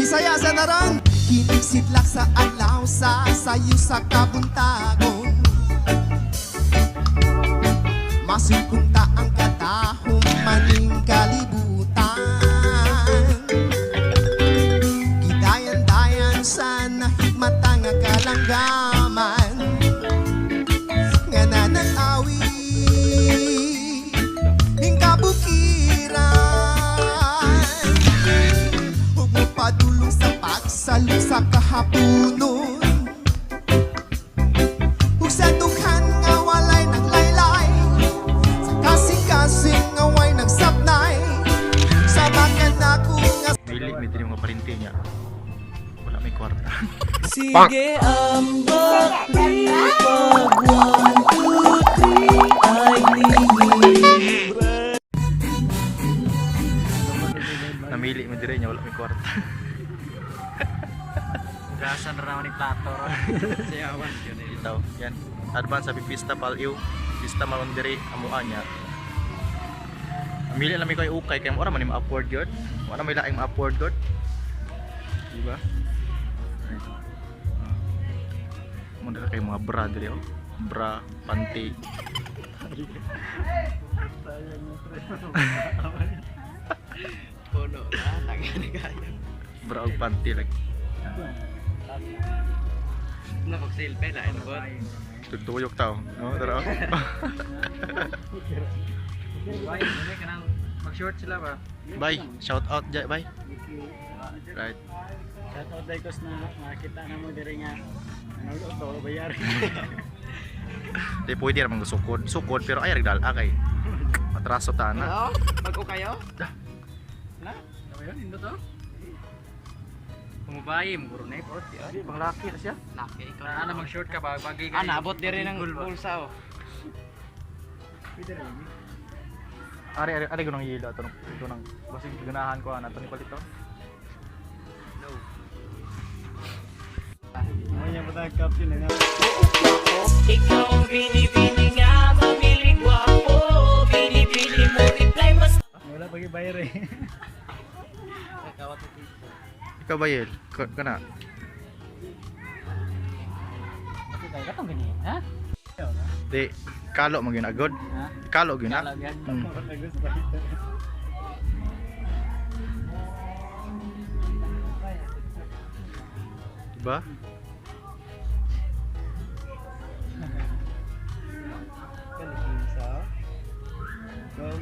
Bisaya sa naran. Hinig sidlak sa adlaw sa sayo sa kabuntagon. Masukunta ang katahom maning kalibutan. Gidayan-dayan sa nahigmata nga kalanggaman nga nanag-awi ning kabukiran. Huwag mo padulong sa pagsalok sa kahaponon ug sa dughan nga walay naglaylay, sa kasing-kasing nga way nagsapnay. Sa makanako nga Mili mi diri mga parinti niya. Wala may kwarta. Sige, ambak, pag 1, 2, 3, ay lingid. Namili mi diri niya wala may kwarta. Gasan na ni plato ron. Sayawan yun eh. Itaw, yan. Advance sa pista paliw. Pista maron diri amuan niya. Namili lang mi kay ukay kay mura man ni ma-afford yun. Wala may laing ma-afford yun. Di ba? Mo dira kay mga bra diri oh. Bra, panty. Puno na, taga-nagaya. Bra og panty like. Na pag-selfie na, ano ba? Tutuyok tao. No, tara. Oh. Bay, hindi ka nang mag-short sila ba? Bye. Shout out jay, bye. Right. Shout out dai kos na makita na mo diri nga ano to bayar. Di pwede ra mang sukod. Sukod pero ay rigdal kay. Atraso ta na. Ano? Bago kayo? Dah. Na? Ano yun? Indo to? Pumubayi, muguro na ipot. Di bang laki na siya. Laki, ikaw na. Ano, mag-short ka ba? Bagay ka. Ah, naabot diri ng bulsa oh. Ari ari ari gunang yelo ato ito nang basig ganahan ko ana to ni palito. No. Mo niya pa caption na. Ikaw ang binibini nga, mamili gwapo. Binibini mo, reply mas Wala pagi bayar eh. Ikaw ba yel? Kana. Katong gani, ha? Di kalo man gyud agod. Ha? Kalo gyud na. Kalo gyud. Diba?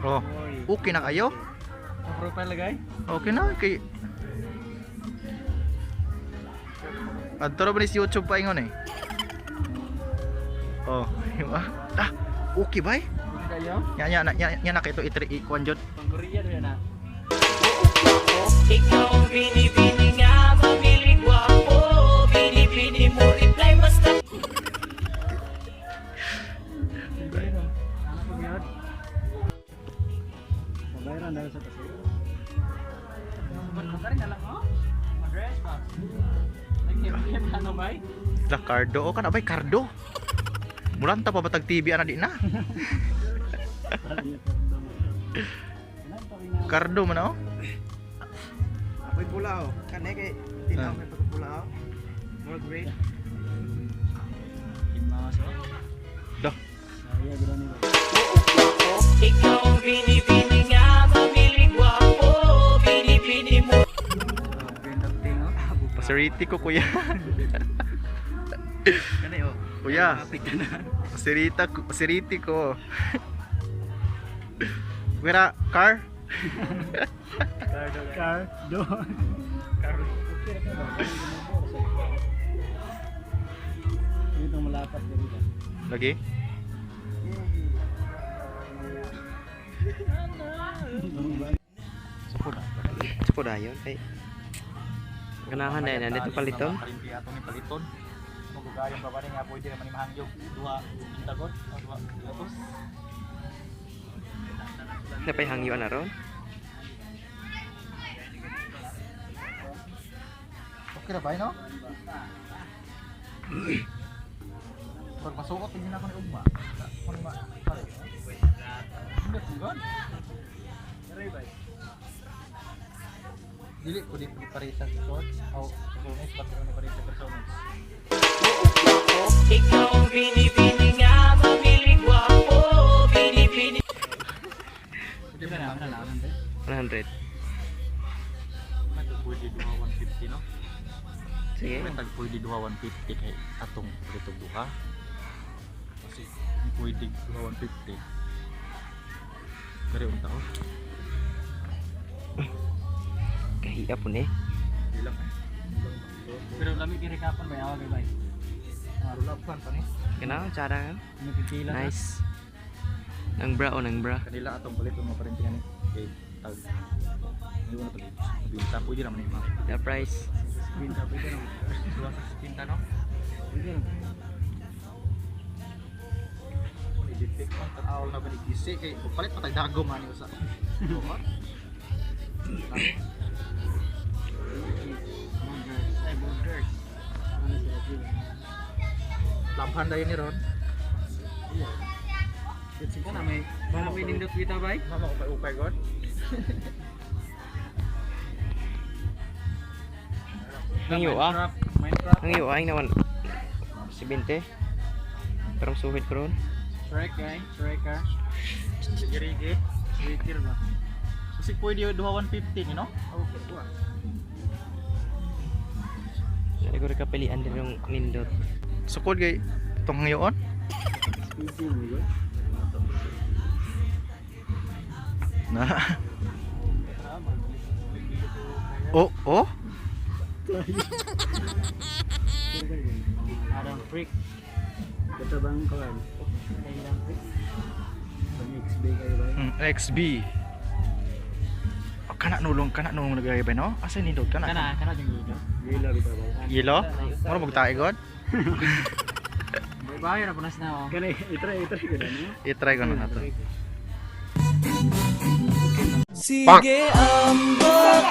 Oh, okay na kayo? Ang profile lagay? Okay na kay Adto ra ba ni si YouTube pa ingon eh. Oh, di ba? Ah, okay ba? Hindi kayo? Nya nya nya nya na kay ito itri ikuan jud. Pang Korea do na. Ikaw ang binibini nga, mamili gwapo. Binibini mo, reply basta. Ano po gyud? Mabayaran dahil sa pasero. Magkakarin na lang oh. Mag-dress ba? Nag-game ano bay? La Cardo o kana bay Cardo. Mulanta pa batag TV ana di na. Cardo man oh. Ako'y pula oh. Kane kay tinaw may pagkapula oh. More green. Dah. Saya gura ni. Ikaw ang binibini nga, mamili gwapo. Binibini mo. Pasiriti ko kuya. Kane oh. Kuya. Kapit ka na. Pasirita ko, pasiriti ko. Wera car? Car do. Car. Dito malapat dito. Lagi. Sukod. Sukod ayon kay. Ganahan na yun, dito paliton. Kalimpi ato ni paliton. Magugayon pa ba ni nga pwede naman ni mahangyog duha pintagod o duha pilatos. Napay hangyo na ron. Okay ra ba no? Pag masuot hindi na ako ni ugma. Ako ni ma. Pare. Hindi ko gan. Dili pwede pwede pare sa shorts o personas pati mo pare sa personas. Ikaw ang binibini nga mamili gwapo. Binibini. Pwede ba na lang? 100. Pwede duha 150, no? Sige. Pwede tag pwede duha 150 kay atong pwede duha. Kasi pwede duha 150. Kare unta ko. Kahiya po ni. Bilang eh. Pero lami kiri kapon bay awag bay. Rulapan pa ni. Kana tsara ka. Ano pipila ka? Nice. Nang bra o nang bra. Kanila atong palit mo pa rin tingani. Kay tag hindi mo na tag binta pwede naman ni ma. The price. Binta pwede naman. Duha sa 60, no? Pwede naman. Iditik man tanaw na ba ni gisi kay palit pa tag dago man ni usa. Duha. Borders. Ay, borders. Ano sila sila? Lamhan dayon ni Ron. Sige na may baka may nindot kita bay. Mama ko ukay god. Ang iyo ah. Minecraft. Ang iyo ay naman 70. Pero suhid ko ron. Shrek eh, Shrek ah. Sige. Shrek ba? Kasi pwede duha 150 ni no? Okay, buwa. Hindi ko rin kapilian din yung nindot. Sukod kay itong ngayon. Speaking mo yun. Na. Oh, oh. Adam Freak. Ito bang kuwan? Adam Freak. Pang XB kayo ba? XB. Oh, kana nulong nagay ba no? Asa nindot kana? Kana, kana yung gilo. Gilo bitaw ba? Yelo? Mura magtae god. Bay bay ra punas na oh. Kana itry ko na no. I-try ko na nato. Sige, ambot.